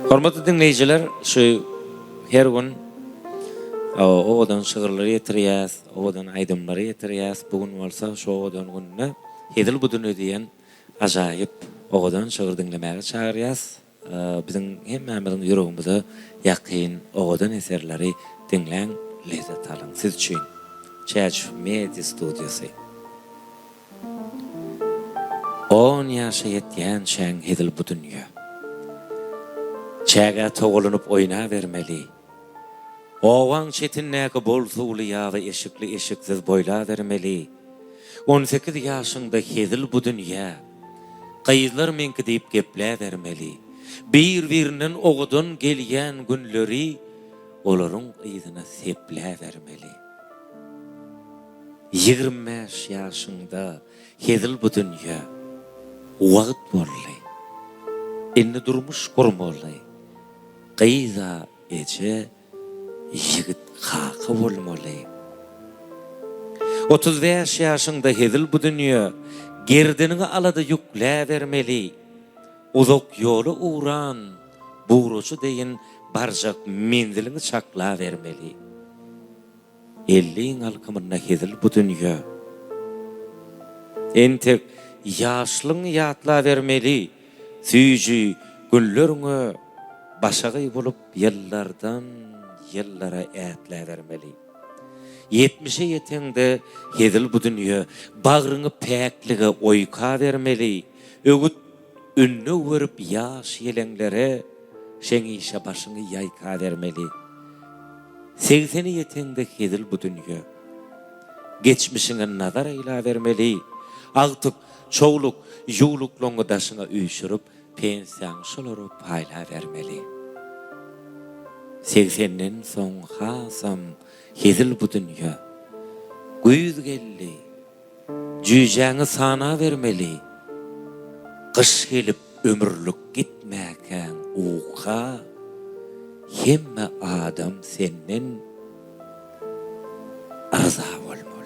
Hormatly diňleýjiler, şu her gün owadan şygyrlary ýetirýäs, owadan aýdymlary ýetirýäs. Bu gün bolsa şu owadan günde Hezil bu dünýe diýen ajaýyp owadan şygyr diňlemäge çagyrýas. Biziň hemmämiziň ýüregimize ýakyn owadan eserleri diňläň, lezzet alyň. Siz üçin Çäjiw Media studiýasy. On ýaşa ýetýänçäň hezil bu dünýe. Çägä togalanyp oýnabermeli. Obaň çetindäki bol suwly ýaby eşikli-eşiksiz boýlabermeli. On sekiz ýaşyňda hezil bu dünýe. Gyzlar meňki diýip gepläbermeli. Bir-birinden owadan gelýän günleri olaryň yzyna sepläbermeli. 25 ýaşyňda hezil bu dünýe. Wagt boldy. Indi durmuş gurmaly. Gyz-a eje, ýigit kaka bolmaly. 35 ýaşyňda hezil bu dünýe. Gerdeniňe alada ýükläbermeli. Uzak ýola ugran bugraçy deýin barjak menziliňi çaklabermeli. Elliň alkymynda hezil bu dünýe. Entek ýaşlygyňy ýatlabermeli, Süýji günleriňe başagaý bolup ýyllardan ýyllara ätläbermeli. Ýetmişe ýeteňde hezil bu dünýe, Bagryňy päklige oýkabermeli, Öwüt Ündew berip ýaş ýeleňlere Şeň işe başyňy ýaýkabermeli. Segsene ýeteňde hezil bu dünýe. Geçmişiňe nazar eýläbermeli. Agtyk, çowluk, ýuwluklaňňy daşyňa üýşürip, pensiýaňy şolara paýlabermeli. Segsenden soň hasam hezil bu dünýe. Güýz geldi. Jüýjäňi sanabermeli. Gyş gelip ömürlik gitmäkäň uka, hemme adam senden yrza bolmaly.